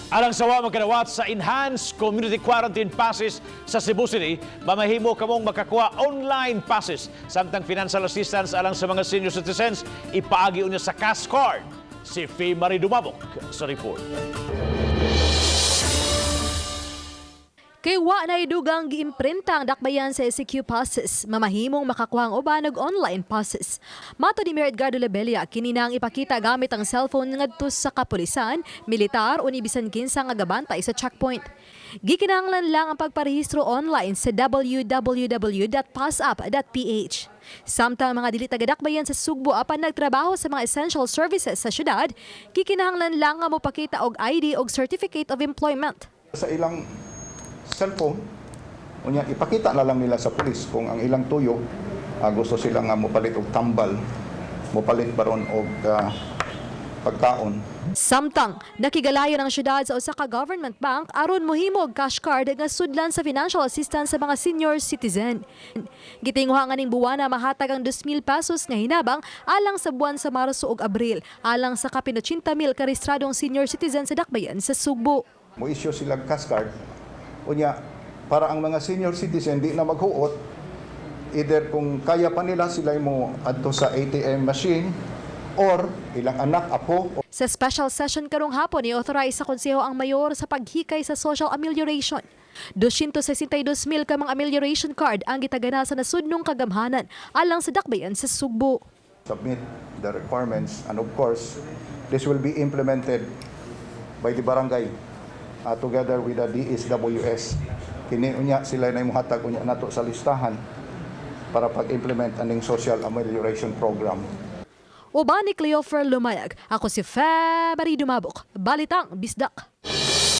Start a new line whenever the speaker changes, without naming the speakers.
Alang sa wa magkadawat sa Enhanced Community Quarantine Passes sa Cebu City, mamahimo kamong makakuha online passes. Samtang financial assistance alang sa mga senior citizens, ipaagi unya sa cash card. Si Faye Marie Dumabok sa report.
Kay wa na idugang giimprinta ang dakbayan sa ECQ passes, mamahimong makakuha ang uban og online passes. Matod ni Mayor Edgardo Labella, kini na ang ipakita gamit ang cellphone ngadto sa kapulisan, militar o ni bisan kinsa nga gabantay sa checkpoint. Gikinahanglan lang ang pagparehistro online sa www.passapp.ph. Samtang mga dili taga-dakbayan sa Sugbo apan nagtrabaho sa mga essential services sa syudad, gikinahanglan lang nga mopakita og ID og Certificate of Employment.
Sa ilang cellphone, unya ipakita na lang nila sa pulis kung ang ilang tuyo, gusto sila nga mopalit og tambal, mopalit baron og pagkaon.
Samtang nakigalayon ang syudad sa usa ka government bank aron mohimo og cash card nga sudlan sa financial assistance sa mga senior citizen. Gitinguha nga ning buwana mahatag ang 2,000 pesos nga hinabang alang sa buwan sa Marso ug Abril alang sa kapin 80,000 ka rehistradong senior citizen sa dakbayan sa Sugbo.
Mo issue sila cash card, unya para ang mga senior citizen di na maghuot, either kung kaya pa nila, sila mo adto sa ATM machine or ilang anak, apo.
Sa special session karong hapon, i-authorize sa konseho ang mayor sa paghikay sa social amelioration. 262,000 ka mga amelioration card ang gitagana sa nasudnong kagamhanan alang sa dakbayan sa Sugbo.
Submit the requirements, and of course this will be implemented by the barangay together with the DSWS. Kini unya sila na muhatag unya nato sa listahan para pag-implement aning social amelioration program.
Uban ni Cleofer Lumayag, ako si February Dumabok. Balitang Bisdak.